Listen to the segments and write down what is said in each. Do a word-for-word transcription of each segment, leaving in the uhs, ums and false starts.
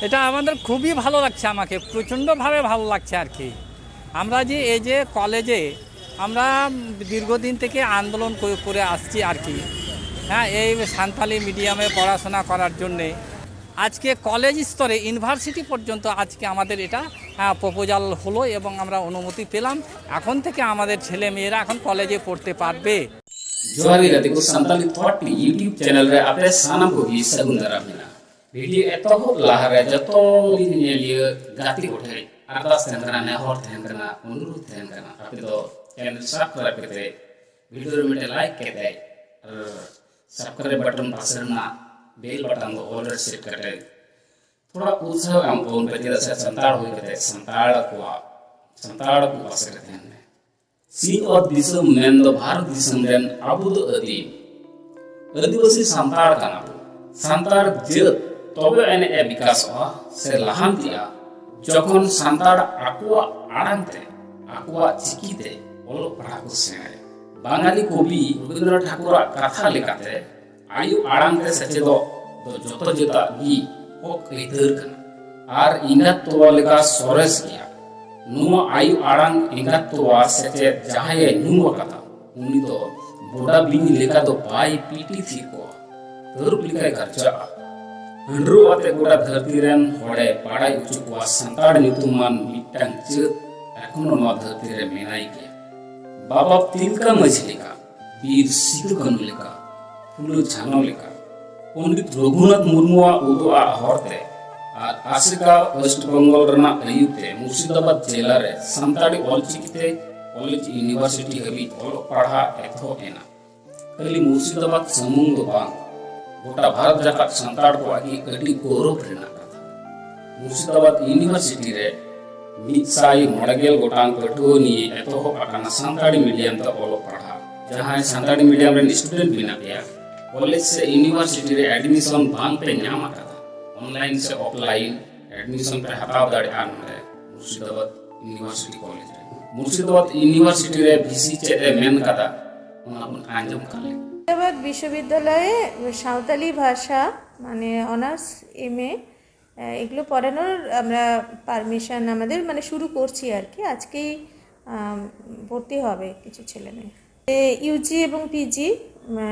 এটা আমাদের খুবই ভালো লাগছে, আমাকে প্রচণ্ডভাবে ভালো লাগছে আর কি। আমরা যে এই যে কলেজে আমরা দীর্ঘদিন থেকে আন্দোলন করে করে আসছি আর কি, হ্যাঁ, এই সান্তালি মিডিয়ামে পড়াশোনা করার জন্যে। আজকে কলেজ স্তরে ইউনিভার্সিটি পর্যন্ত আজকে আমাদের এটা প্রপোজাল হলো এবং আমরা অনুমতি পেলাম। এখন থেকে আমাদের ছেলে মেয়েরা এখন কলেজে পড়তে পারবে। ᱡᱚᱦᱟᱨ ᱜᱮ ᱜᱟᱛᱮ ᱠᱚ, ᱥᱟᱱᱛᱟᱞᱤ ᱛᱷᱚᱴ YouTube ᱪᱮᱱᱮᱞ ᱨᱮ ᱟᱯᱮ ᱥᱟᱱᱟᱢ ᱠᱚᱜᱮ ᱥᱟᱹᱜᱩᱱ ᱫᱟᱨᱟᱢ ᱢᱮᱱᱟᱜᱼᱟ᱾ ᱵᱷᱤᱰᱤᱭᱳ ᱮᱛᱚᱦᱚᱵ ᱞᱟᱦᱟᱨᱮ ᱡᱚᱛᱚ ᱜᱮ ᱧᱮᱧᱮᱞᱤᱭᱟᱹ ᱜᱟᱛᱮ ᱠᱚᱴᱷᱮᱱ ᱟᱨᱫᱟᱥ ᱛᱟᱦᱮᱱ ᱠᱟᱱᱟ, ᱱᱮᱦᱚᱨ ᱛᱟᱦᱮᱱ ᱠᱟᱱᱟ, ᱚᱱᱩᱨᱳᱫᱷ ᱛᱟᱦᱮᱱ ᱠᱟᱱᱟ, ᱟᱯᱮ ᱫᱚ ᱪᱮᱱᱮᱞ ᱥᱟᱵᱥᱠᱨᱟᱭᱤᱵ ᱠᱟᱛᱮ, ᱵᱷᱤᱰᱤᱭᱳ ᱨᱮ ᱢᱤᱫᱴᱮᱱ ᱞᱟᱭᱤᱠ ᱠᱟᱛᱮ ᱟᱨ ᱥᱟᱵᱥᱠᱨᱟᱭᱤᱵ ᱵᱟᱴᱚᱱ ᱯᱟᱥᱮ ᱨᱮᱱᱟᱜ ᱵᱮᱞ ᱵᱟᱴᱚᱱ ᱫᱚ ᱚᱞ ᱨᱮ ᱥᱮᱴ ᱠᱟᱛᱮ ᱛᱷᱚᱲᱟ ᱩᱛᱥᱟᱦᱚ ᱮᱢ ᱛᱟᱵᱚᱱ ᱯᱮ, ᱪᱮᱫᱟᱜ ᱥᱮ ᱥᱟᱱᱛᱟᱲ ᱦᱩᱭ ᱠᱟᱛᱮ ᱥᱟᱱᱛᱟᱲ ᱠᱚᱣᱟᱜ ᱥᱟᱱᱛᱟᱲ ᱠᱚ ᱯᱟᱥᱮ ᱨᱮ ᱛᱟᱦᱮᱱ ᱢᱮ᱾ ᱥᱤᱧᱚᱛ ᱫᱤᱥᱚᱢ ᱢᱮᱱᱫᱚ ᱵᱷᱟᱨᱚᱛ ᱫᱤᱥᱚᱢ ᱨᱮᱱ ᱟᱵᱚ ᱫᱚ ᱟᱹᱫᱤᱢ ᱟᱹᱫᱤᱵᱟᱹᱥᱤ ᱥᱟᱱᱛᱟᱲ ᱠᱟᱱᱟ ᱵᱚ᱾ ᱥᱟᱱᱛᱟᱲ ᱡᱟᱹᱛ ᱛᱚᱵᱮ ᱟᱹᱱᱤᱡ ᱮ ᱵᱤᱠᱟᱥᱚᱜᱼᱟ ᱥᱮ ᱞᱟᱦᱟᱱᱛᱤᱜᱼᱟ, ᱡᱚᱠᱷᱚᱱ ᱥᱟᱱᱛᱟᱲ ᱟᱠᱚᱣᱟᱜ ᱟᱲᱟᱝ ᱛᱮ, ᱟᱠᱚᱣᱟᱜ ᱪᱤᱠᱤ ᱛᱮ ᱚᱞᱚᱜ ᱯᱟᱲᱦᱟᱜ ᱠᱚ ᱥᱮᱬᱟᱭᱟ᱾ ᱵᱟᱝᱟᱞᱤ ᱠᱚᱵᱤ ᱨᱚᱵᱤᱱᱫᱨᱚᱱᱟᱛᱷ ᱴᱷᱟᱠᱩᱨᱟᱜ ᱠᱟᱛᱷᱟ ᱞᱮᱠᱟᱛᱮ, ᱟᱭᱳ ᱟᱲᱟᱝ ᱛᱮ ᱥᱮᱪᱮᱫᱚᱜ ᱫᱚ ᱡᱚᱛᱚ ᱡᱟᱹᱛᱟᱜ ᱜᱮ ᱦᱚᱠ ᱟᱹᱭᱫᱟᱹᱨ ᱠᱟᱱᱟ ᱟᱨ ᱮᱸᱜᱟᱛ ᱛᱚᱣᱟ ᱞᱮᱠᱟ ᱥᱚᱨᱮᱥ ᱜᱮᱭᱟ᱾ ᱱᱚᱣᱟ ᱟᱭᱳ ᱟᱲᱟᱝ ᱮᱸᱜᱟᱛ ᱛᱚᱣᱟ ᱥᱮᱪᱮᱫ ᱡᱟᱦᱟᱸᱭᱮ ᱧᱩ ᱟᱠᱟᱫᱟ, ᱩᱱᱤ ᱫᱚ ᱵᱚᱰᱟ ᱵᱤᱧ ᱞᱮᱠᱟ ᱫᱚ ᱵᱟᱭ ᱯᱤᱴᱤ ᱛᱷᱤᱨ ᱠᱚᱜᱼᱟ, ᱛᱟᱹᱨᱩᱵ ᱞᱮᱠᱟᱭ ᱜᱟᱨᱡᱟᱜᱼᱟ᱾ ᱦᱟᱺᱰᱨᱟᱹᱣ ᱟᱛᱮ ᱜᱚᱴᱟ ᱫᱷᱟᱹᱨᱛᱤ ᱨᱮᱱ ᱦᱚᱲᱮ ᱵᱟᱲᱟᱭ ᱦᱚᱪᱚ ᱠᱚᱣᱟ, ᱥᱟᱱᱛᱟᱲ ᱧᱩᱛᱩᱢᱟᱱ ᱢᱤᱫᱴᱟᱝ ᱡᱟᱹᱛ ᱮᱠᱷᱚᱱᱳ ᱱᱚᱣᱟ ᱫᱷᱟᱹᱨᱛᱤ ᱨᱮ ᱢᱮᱱᱟᱭ ᱜᱮᱭᱟ᱾ ᱵᱟᱵᱟ ᱛᱤᱞᱠᱟ ᱢᱟᱹᱡᱷᱤ ᱞᱮᱠᱟ, ᱵᱤᱨ ᱥᱤᱫᱩ ᱠᱟᱹᱱᱩ ᱞᱮᱠᱟ, ᱯᱷᱩᱞᱳ ᱡᱷᱟᱱᱚ ᱞᱮᱠᱟ, ᱯᱚᱱᱰᱤᱛ ᱨᱚᱜᱷᱩᱱᱟᱛᱷ ᱢᱩᱨᱢᱩᱣᱟᱜ ᱩᱫᱩᱜ ᱟᱜ ᱦᱚᱨ ᱛᱮ ᱟᱨ ᱟᱥᱮᱠᱟ ᱳᱭᱮᱥᱴ ᱵᱮᱝᱜᱚᱞ ᱨᱮᱱᱟᱜ ᱟᱹᱭᱩᱨ ᱛᱮ ᱢᱩᱨᱥᱤᱫᱟᱵᱟᱫᱽ ᱡᱮᱞᱟ ᱨᱮ ᱥᱟᱱᱛᱟᱲᱤ ᱚᱞᱪᱤᱠᱤ ᱛᱮ ᱠᱚᱞᱮᱡᱽ ᱤᱭᱩᱱᱤᱵᱷᱟᱨᱥᱤᱴᱤ ᱦᱟᱹᱵᱤᱡ ᱚᱞᱚᱜ ᱯᱟᱲᱦᱟᱜ ᱮᱛᱚᱦᱚᱵ ᱮᱱᱟ᱾ ᱠᱷᱟᱹᱞᱤ ᱢᱩᱨᱥᱤᱫᱟᱵᱟᱫᱽ ᱥᱩᱢᱩᱝ ᱫᱚ ᱵᱟᱝ, ᱜᱚᱴᱟ ᱵᱷᱟᱨᱚᱛ ᱡᱟᱠᱟᱛ ᱥᱟᱱᱛᱟᱲ ᱠᱚᱣᱟᱜ ᱜᱮ ᱟᱹᱰᱤ ᱜᱚᱨᱚᱵᱽ ᱨᱮᱱᱟᱜ ᱠᱟᱛᱷᱟ᱾ ᱢᱩᱨᱥᱤᱫᱟᱵᱟᱫᱽ ᱤᱭᱩᱱᱤᱵᱷᱟᱨᱥᱤᱴᱤ ᱨᱮ ᱢᱤᱫ ᱥᱟᱭ ᱢᱚᱬᱮ ᱜᱮᱞ ᱜᱚᱴᱟᱝ ᱯᱟᱹᱴᱷᱩᱣᱟᱹ ᱱᱤᱭᱮ ᱮᱛᱚᱦᱚᱵ ᱟᱠᱟᱱᱟ ᱥᱟᱱᱛᱟᱲᱤ ᱢᱤᱰᱤᱭᱟᱢ ᱛᱮ ᱚᱞᱚᱜ ᱯᱟᱲᱦᱟᱜ᱾ ᱡᱟᱦᱟᱸᱭ ᱥᱟᱱᱛᱟᱲᱤ ᱢᱤᱰᱤᱭᱟᱢ ᱨᱮᱱ ᱥᱴᱩᱰᱮᱱᱴ ᱢᱮᱱᱟᱜ ᱯᱮᱭᱟ, ᱠᱚᱞᱮᱡᱽ ᱥᱮ ᱤᱭᱩᱱᱤᱵᱷᱟᱨᱥᱤᱴᱤ ᱨᱮ ᱮᱰᱢᱤᱥᱚᱱ ᱵᱟᱝ ᱯᱮ ᱧᱟᱢ ᱟᱠᱟᱫᱟ, ᱚᱱᱞᱟᱭᱤᱱ ᱥᱮ ᱚᱯᱷᱞᱟᱭᱤᱱ ᱮᱰᱢᱤᱥᱚᱱ ᱯᱮ ᱦᱟᱛᱟᱣ ᱫᱟᱲᱮᱭᱟᱜᱼᱟ ᱱᱚᱰᱮ ᱢᱩᱨᱥᱤᱫᱟᱵᱟᱫᱽ ᱤᱭᱩᱱᱤᱵᱷᱟᱨᱥᱤᱴᱤ ᱠᱚᱞᱮᱡᱽ ᱨᱮ᱾ ᱢᱩᱨᱥᱤᱫᱟᱵᱟᱫᱽ ᱤᱭᱩᱱᱤᱵᱷᱟᱨᱥᱤᱴᱤ ᱨᱮ ᱵᱷᱤᱥᱤ ᱪᱮᱫ ᱮ ᱢᱮᱱ ᱠᱟᱫᱟ, ᱚᱱᱟ ᱵᱚᱱ ᱟᱸᱡᱚᱢ ᱠᱟᱜ ᱞᱮᱜᱮ᱾ মুর্শিদাবাদ বিশ্ববিদ্যালয়ে সাঁওতালি ভাষা মানে অনার্স এম এ আহ, এগুলো পড়ানোর আমরা পারমিশন আমাদের মানে শুরু করছি আর কি। আজকেই আম, ভর্তি হবে কিছু ছেলে মেয়ে। ইউজি এবং পিজি,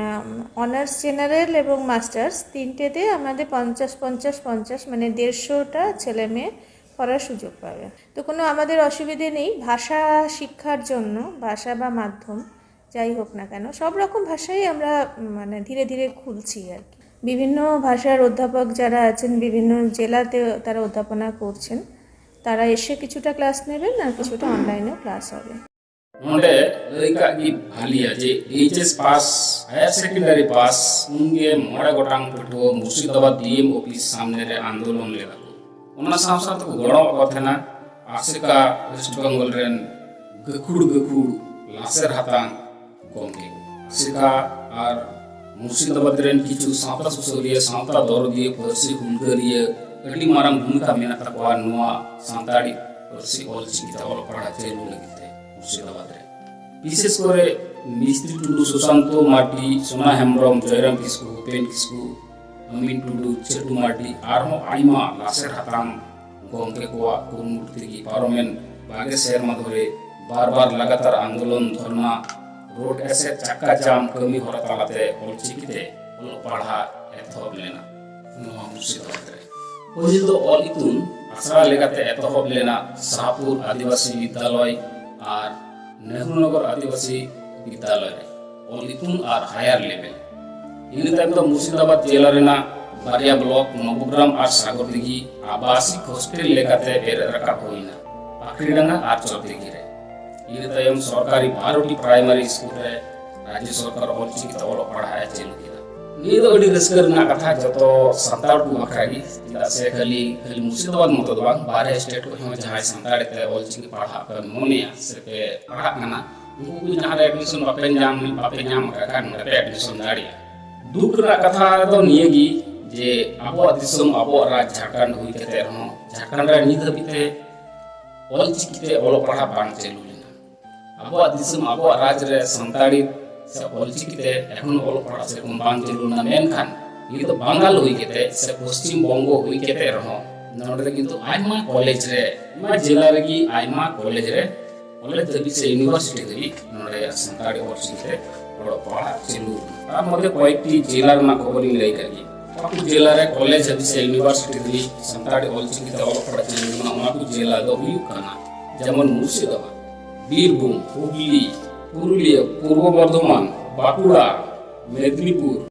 অনার্স জেনারেল এবং মাস্টার্স তিনটেতে আমাদের পঞ্চাশ পঞ্চাশ পঞ্চাশ, মানে দেড়শোটা ছেলে মেয়ে পড়ার সুযোগ পাবে। তো কোনো আমাদের অসুবিধে নেই ভাষা শিক্ষার জন্য। ভাষা বা মাধ্যম যাই হোক না কেন, সব রকম ভাষাই আমরা উম, মানে ধীরে ধীরে খুলছি আর কি। বিভিন্ন ভাষার অধ্যাপক যারা আছেন, বিভিন্ন জেলাতে তারা অধ্যাপনা করছেন, তারা এসে কিছুটা ক্লাস নেবেন আর কিছুটা অনলাইনেও ক্লাস হবে। ᱱᱚᱰᱮ ᱞᱟᱹᱭ ᱠᱟᱜ ᱜᱮ ᱵᱷᱟᱹᱞᱤᱭᱟ ᱡᱮ H S pass, higher secondary pass, ᱩᱱᱜᱮ ᱢᱚᱬᱮ ᱜᱚᱴᱟᱝ ᱯᱟᱹᱴᱷᱩᱣᱟᱹ ᱢᱩᱨᱥᱤᱫᱟᱵᱟᱫᱽ ᱰᱤ ᱮᱢ ᱚᱯᱷᱤᱥ ᱥᱟᱢᱱᱮ ᱨᱮ ᱟᱱᱫᱳᱞᱚᱱ ᱞᱮᱫᱟ ᱠᱚ᱾ ᱚᱱᱟ ᱥᱟᱶ ᱥᱟᱶ ᱛᱮᱠᱚ ᱜᱚᱲᱚᱣᱟᱜ ᱠᱚ ᱛᱟᱦᱮᱱᱟ ᱟᱥᱮᱠᱟ ᱳᱭᱮᱥᱴ ᱵᱮᱝᱜᱚᱞ ᱨᱮᱱ ᱜᱟᱹᱠᱷᱩᱲ ᱜᱟᱹᱠᱷᱩᱲ ᱞᱟᱥᱮᱨ ᱦᱟᱛᱟᱝ ᱜᱚᱢᱠᱮ ᱠᱚ᱾ ᱟᱥᱮᱠᱟ ᱟᱨ ᱢᱩᱨᱥᱤᱫᱟᱵᱟᱫᱽ ᱨᱮᱱ ᱠᱤᱪᱷᱩ ᱥᱟᱶᱛᱟ ᱥᱩᱥᱟᱹᱨᱤᱭᱟᱹ, ᱥᱟᱶᱛᱟ ᱫᱚᱨᱚᱫᱤᱭᱟᱹ, ᱯᱟᱹᱨᱥᱤ ᱦᱩᱞᱜᱟᱹᱨᱤᱭᱟᱹ ᱟᱹᱰᱤ ᱢᱟᱨᱟᱝ ᱵᱷᱩᱢᱤᱠᱟ ᱢᱮᱱᱟᱜ ᱛᱟᱠᱚᱣᱟ ᱱᱚᱣᱟ ᱥᱟᱱᱛᱟᱲᱤ ᱯᱟᱹᱨᱥᱤ ᱚᱞᱪᱤᱠᱤ ᱛᱮ ᱚᱞᱚᱜ ᱯᱟᱲᱦᱟᱜ ᱪᱟᱹᱞᱩ ᱞᱟᱹᱜᱤᱫ ᱛᱮ ᱢᱩᱨᱥᱤᱫᱟᱵᱟᱫᱽ ᱨᱮ᱾ ᱵᱤᱥᱮᱥ ᱠᱚᱨᱮ ᱢᱤᱥᱛᱨᱤ ᱴᱩᱰᱩ, ᱥᱩᱥᱟᱱᱛᱚ ᱢᱟᱨᱰᱤ, ᱥᱳᱱᱟ ᱦᱮᱢᱵᱨᱚᱢ, ᱡᱚᱭᱨᱟᱢ ᱠᱤᱥᱠᱩ, ᱦᱩᱯᱮᱱ ᱠᱤᱥᱠᱩ, ᱟᱢᱤᱱ ᱴᱩᱰᱩ, ᱪᱷᱟᱹᱴᱩ ᱢᱟᱨᱰᱤ ᱟᱨᱦᱚᱸ ᱟᱭᱢᱟ ᱞᱟᱥᱮᱨ ᱦᱟᱛᱟᱝ ᱜᱚᱢᱠᱮ ᱠᱚᱣᱟᱜ ᱠᱩᱨᱩᱢᱩᱴᱩ ᱛᱮᱜᱮ ᱯᱟᱨᱚᱢᱮᱱ ᱵᱟᱜᱮ ᱥᱮᱨᱢᱟ ᱫᱷᱚᱨᱮ ᱵᱟᱨ ᱵᱟᱨ ᱞᱟᱜᱟᱛᱟᱨ ᱟᱱᱫᱳᱞᱚᱱ, ᱫᱷᱚᱨᱱᱟ, ᱨᱳᱰ ᱮᱥᱮᱫ, ᱪᱟᱠᱟ ᱡᱟᱢ ᱠᱟᱹᱢᱤ ᱦᱚᱨᱟ ᱛᱟᱞᱟᱛᱮ ᱚᱞᱪᱤᱠᱤ ᱛᱮ ᱚᱞᱚᱜ ᱯᱟᱲᱦᱟᱜ ᱮᱛᱚᱦᱚᱵ ᱞᱮᱱᱟ ᱱᱚᱣᱟ ᱢᱩᱨᱥᱤᱫᱟᱵᱟᱫᱽ ᱨᱮ᱾ ᱯᱟᱹᱦᱤᱞ ᱫᱚ ᱚᱞ ᱤᱛᱩᱱ ᱟᱥᱲᱟ ᱞᱮᱠᱟᱛᱮ ᱮᱛᱚᱦᱚᱵ ᱞᱮᱱᱟ ᱥᱟᱦᱟᱯᱩᱨ ᱟᱹᱫᱤᱵᱟᱹᱥᱤ ᱵᱤᱫᱽᱫᱟᱞᱚᱭ ᱟᱨ ᱱᱮᱦᱨᱩ ᱱᱚᱜᱚᱨ ᱟᱹᱫᱤᱵᱟᱹᱥᱤ ᱵᱤᱫᱽᱫᱟᱞᱚᱭ ᱨᱮ ᱚᱞ ᱤᱛᱩᱱ ᱟᱨ ᱦᱟᱭᱟᱨ ᱞᱮᱵᱮᱞ᱾ ᱤᱱᱟᱹ ᱛᱟᱭᱚᱢ ᱫᱚ ᱢᱩᱨᱥᱤᱫᱟᱵᱟᱫᱽ ᱡᱮᱞᱟ ᱨᱮᱱᱟᱜ ᱵᱟᱨᱭᱟ ᱵᱞᱚᱠ ᱱᱚᱵᱚᱜᱨᱟᱢ ᱟᱨ ᱥᱟᱜᱚᱨᱫᱤᱜᱷᱤ ᱟᱵᱟᱥᱤᱠ ᱦᱳᱥᱴᱮᱞ ᱞᱮᱠᱟᱛᱮ ᱵᱮᱨᱮᱫ ᱨᱟᱠᱟᱵ ᱦᱩᱭᱱᱟ ᱯᱟᱠᱲᱤᱰᱟᱸᱜᱟ ᱟᱨ ᱪᱚᱨᱫᱤᱜᱷᱤ ᱨᱮ᱾ ᱤᱱᱟᱹ ᱛᱟᱭᱚᱢ ᱥᱚᱨᱠᱟᱨᱤ ᱵᱟᱨᱚᱴᱤ ᱯᱨᱟᱭᱢᱟᱨᱤ ᱥᱠᱩᱞ ᱨᱮ ᱨᱟᱡᱽᱡᱚ ᱥᱚᱨᱠᱟᱨ ᱚᱞᱪᱤᱠᱤ ᱛᱮ ᱚᱞᱚᱜ ᱯᱟᱲᱦᱟᱜ ᱮ ᱪᱟᱹᱞᱩ ᱠᱮᱫᱟ᱾ ᱱᱤᱭᱟᱹ ᱫᱚ ᱟᱹᱰᱤ ᱨᱟᱹᱥᱠᱟᱹ ᱨᱮᱱᱟᱜ ᱠᱟᱛᱷᱟ ᱡᱚᱛᱚ ᱥᱟᱱᱛᱟᱲ ᱠᱚ ᱵᱟᱠᱷᱨᱟ ᱜᱮ, ᱪᱮᱫᱟᱜ ᱥᱮ ᱠᱷᱟᱹᱞᱤ ᱠᱷᱟᱹᱞᱤ ᱢᱩᱨᱥᱤᱫᱟᱵᱟᱫᱽ ᱢᱚᱛᱚ ᱫᱚ ᱵᱟᱝ, ᱵᱟᱨᱦᱮ ᱥᱴᱮᱴ ᱠᱷᱚᱱ ᱦᱚᱸ ᱡᱟᱦᱟᱸᱭ ᱥᱟᱱᱛᱟᱲᱤ ᱛᱮ ᱚᱞᱪᱤᱠᱤ ᱯᱟᱲᱦᱟᱜ ᱯᱮ ᱢᱚᱱᱮᱭᱟ ᱥᱮ ᱯᱮ ᱯᱟᱲᱦᱟᱜ ᱠᱟᱱᱟ, ᱩᱱᱠᱩ ᱠᱚ ᱡᱟᱦᱟᱸ ᱨᱮ ᱮᱰᱢᱤᱥᱚᱱ ᱵᱟᱯᱮ ᱧᱟᱢ ᱵᱟᱯᱮ ᱧᱟᱢ ᱟᱠᱟᱫ ᱠᱷᱟᱱ ᱱᱚᱰᱮ ᱯᱮ ᱮᱰᱢᱤᱥᱚᱱ ᱫᱟᱲᱮᱭᱟᱜᱼᱟ᱾ ᱫᱩᱠ ᱨᱮᱱᱟᱜ ᱠᱟᱛᱷᱟ ᱫᱚ ᱱᱤᱭᱟᱹ ᱜᱮ ᱡᱮ ᱟᱵᱚᱣᱟᱜ ᱫᱤᱥᱚᱢ, ᱟᱵᱚᱣᱟᱜ ᱨᱟᱡᱽ ᱡᱷᱟᱲᱠᱷᱚᱸᱰ ᱦᱩᱭ ᱠᱟᱛᱮ ᱨᱮᱦᱚᱸ ᱡᱷᱟᱲᱠᱷᱚᱸᱰ ᱨᱮ ᱱᱤᱛ ᱦᱟᱹᱵᱤᱡ ᱛᱮ ᱚᱞᱪᱤᱠᱤ ᱛᱮ ᱚᱞᱚᱜ ᱯᱟᱲᱦᱟᱜ ᱵᱟᱝ ᱪᱟᱹᱞᱩ ᱞᱮᱱᱟ᱾ ᱟᱵᱚᱣᱟᱜ ᱫᱤᱥᱚᱢ, ᱟᱵᱚᱣᱟᱜ ᱨᱟᱡᱽ ᱨᱮ ᱥᱟᱱᱛᱟᱲᱤ ᱥᱮ ᱚᱞᱪᱤᱠᱤ ᱛᱮ ᱮᱠᱷᱚᱱ ᱚᱞᱚᱜ ᱯᱟᱲᱦᱟᱜ ᱥᱮᱨᱚᱠᱚᱢ ᱵᱟᱝ ᱪᱟᱹᱞᱩ ᱞᱮᱱᱟ᱾ ᱢᱮᱱᱠᱷᱟᱱ ᱱᱤᱭᱟᱹ ᱫᱚ ᱵᱟᱝᱜᱟᱞ ᱦᱩᱭ ᱠᱟᱛᱮ ᱥᱮ ᱯᱚᱥᱪᱤᱢ ᱵᱚᱝᱜᱚ ᱦᱩᱭ ᱠᱟᱛᱮ ᱨᱮᱦᱚᱸ ᱱᱚᱰᱮ ᱫᱚ ᱠᱤᱱᱛᱩ ᱟᱭᱢᱟ ᱠᱚᱞᱮᱡᱽ ᱨᱮ, ᱟᱭᱢᱟ ᱡᱮᱞᱟ ᱨᱮᱜᱮ ᱟᱭᱢᱟ ᱠᱚᱞᱮᱡᱽ ᱨᱮ, ᱠᱚᱞᱮᱡᱽ ᱫᱷᱟᱹᱵᱤᱡ ᱥᱮ ᱤᱭᱩᱱᱤᱵᱷᱟᱨᱥᱤᱴᱤ ᱫᱷᱟᱹᱵᱤᱡ ᱱᱚᱰᱮ ᱥᱟᱱᱛᱟᱲᱤ ᱚᱞ ᱪᱤᱠᱤ ᱛᱮ ᱚᱞᱚᱜ ᱯᱟᱲᱦᱟᱜ ᱪᱟᱹᱞᱩ ᱟᱠᱟᱱᱟ᱾ ᱛᱟᱨ ᱢᱚᱫᱽᱫᱷᱮ ᱠᱚᱭᱮᱠᱴᱤ ᱡᱮᱞᱟ ᱨᱮᱱᱟᱜ ᱠᱷᱚᱵᱚᱨ ᱤᱧ ᱞᱟᱹᱭ ᱠᱟᱜ ᱜᱮ᱾ ᱚᱠᱟ ᱠᱚ ᱡᱮᱞᱟ ᱨᱮ ᱠᱚᱞᱮᱡᱽ ᱫᱷᱟᱹᱵᱤᱡ ᱥᱮ ᱤᱭᱩᱱᱤᱵᱷᱟᱨᱥᱤᱴᱤ ᱫᱷᱟᱹᱵᱤᱡ ᱥᱟᱱᱛᱟᱲᱤ ᱚᱞ ᱪᱤᱠᱤ ᱛᱮ ᱚᱞᱚᱜ ᱯᱟᱲᱦᱟᱜ ᱪᱟᱹᱞᱩ ᱟᱠᱟᱱᱟ, ᱚᱱᱟ ᱠᱚ ᱡᱮᱞᱟ ᱫᱚ ᱦᱩᱭᱩᱜ ᱠᱟᱱᱟ ᱡᱮᱢᱚᱱ ᱢᱩᱨᱥᱤᱫᱟᱵᱟᱫᱽ, ᱵᱤᱨᱵᱷᱩᱢ, ᱦᱩᱜᱽᱞᱤ, ᱯᱩᱨᱩᱞᱤᱭᱟᱹ, ᱯᱩᱨᱵᱚ ᱵᱚᱨᱫᱷᱚᱢᱟᱱ, ᱵᱟᱸᱠᱩᱲᱟ, ᱢᱮᱫᱽᱱᱤᱯᱩᱨ,